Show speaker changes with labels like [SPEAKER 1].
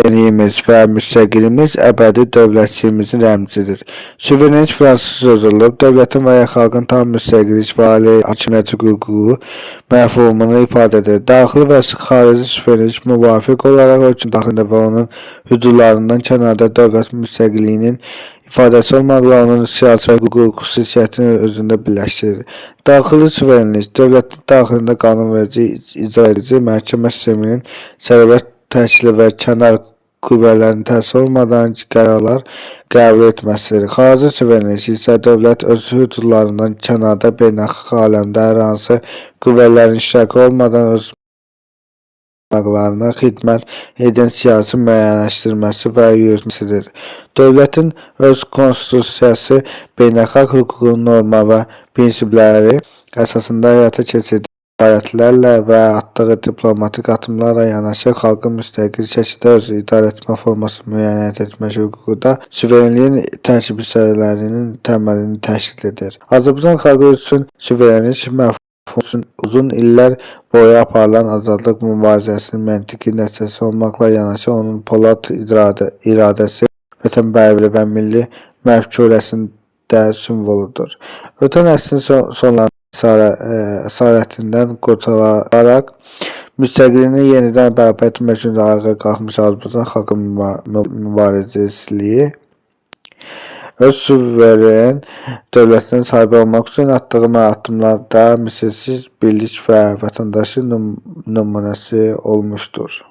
[SPEAKER 1] Suverenliyimiz və müstəqilliyimiz əbədi dövlətçiliyimizin rəmzidir. Suverenlik fransız sözü olub, dövlətin və ya xalqın tam müstəqillik və ali hakimiyyət hüququ məfhumunu ifadə edir. Daxili və xarici suverenlik müvafiq olaraq ölkənin daxilində və onun hüdudlarından kənarda dövlət müstəqilliyinin ifadəsi olmaqla onun siyasi və hüquqi xüsusiyyətini özündə birləşdirir. Daxili suverenlik dövlətin daxilində qanunverici, icraedici, məhkəmə sisteminin sərbəst təşkili və kənar qüvvələrin təsiri olmadan qərarlar qəbul etməsidir. Xarici suverenlik isə dövlət öz hüdudlarından kənarda beynəlxalq aləmdə hər hansı qüvvələrin iştirakı olmadan öz maraqlarına xidmət edən siyasi müəyyənləşdirməsi və yürütməsidir. Dövlətin öz konstitusiyası, beynəlxalq hüququn norma və prinsipləri əsasında həyata keçirdiyi fəaliyyətlərlə və atdığı diplomatik addımlarla yanaşı xalqın müstəqil şəkildə öz idarəetmə formasını müəyyən etmək hüququ da suverenliyin tərkib hissələrinin təməlini təşkil edir. Azərbaycan xalqı üçün suverenlik məfhumu uzun illər boyu aparılan azadlıq mübarizəsinin məntiqi nəticəsi olmaqla yanaşı onun polad iradəsi, vətənpərvərliyi və milli məfkurəsinin də simvoludur. Ötən əsrin sonlarında əsarətindən qurtularaq müstəqilliyini yenidən bərpa etmək üçün ayağa qalxmış Azərbaycan xalqı mübarizəçiliyi öz suveren dövlətinin sahibi olmaq üçün atdığı addımlarda misilsiz birlik və vətəndaşlıq nümunəsi olmuşdur.